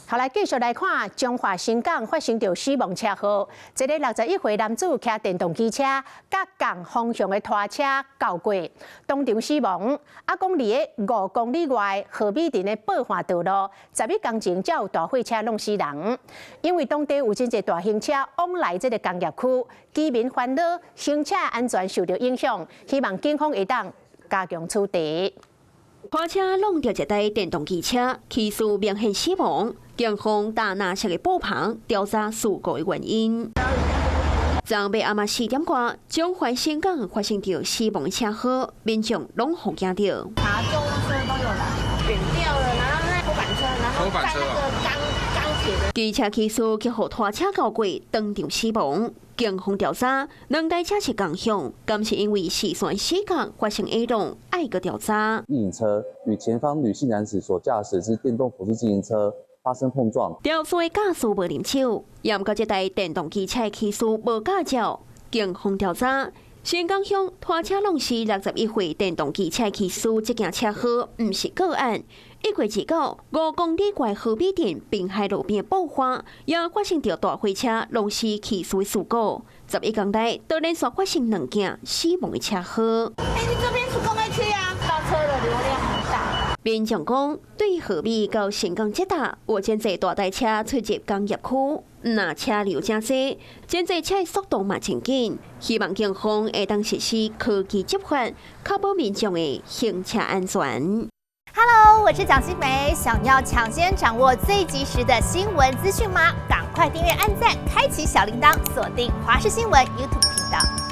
好，來繼續來看彰化新港發生著死亡車禍，一个61歲男子騎電動機車，佮仝方向的拖車鉤過，當場死亡。啊，講佇个5公里外和美鎮的報換道路，11工前才有大貨車挵死人。因為當地有真濟大型車往來這个工業區，居民煩惱行車安全受著影響，希望警方會當加強取締。拖車挵著一台電動機車，騎士明顯死亡。警方搭藍色的布棚調查事故的原因。昨暝暗暝4點外，彰化新港發生著死亡車禍，民眾攏予驚著。查救護車都有來，扁掉了，然後那拖板車，然後在那個鋼鐵的。機車騎士去予拖車鉤過，當場死亡。警方調查，兩台車是仝向，敢是因為視線死角發生下撞，愛閣調查。機車與前方呂姓男子所駕駛之電動輔助自行車發生碰撞。肇事的駕駛無啉酒，也毋過這台電動機車騎士無駕照。警方調查，新港鄉拖車挵死61歲電動機車騎士，這件車禍毋是個案。1月29，5公里外和美鎮濱海路邊報花，也發生著大貨車挵死騎士的事故。11工內都連續發生兩件死亡的車禍。欸，你這邊是工業區啊，大車的流量很大。民眾講，對和美到新港這搭有真濟大台車出入工業區，若車流誠濟，真濟車速度嘛真緊，希望警方會當實施科技執法，確保民眾的行車安全。 Hello，我是蔣新梅，想要搶先掌握最及時的新聞資訊嗎？趕快訂閱、按讚、開啟小鈴鐺，鎖定華視新聞 YouTube 頻道。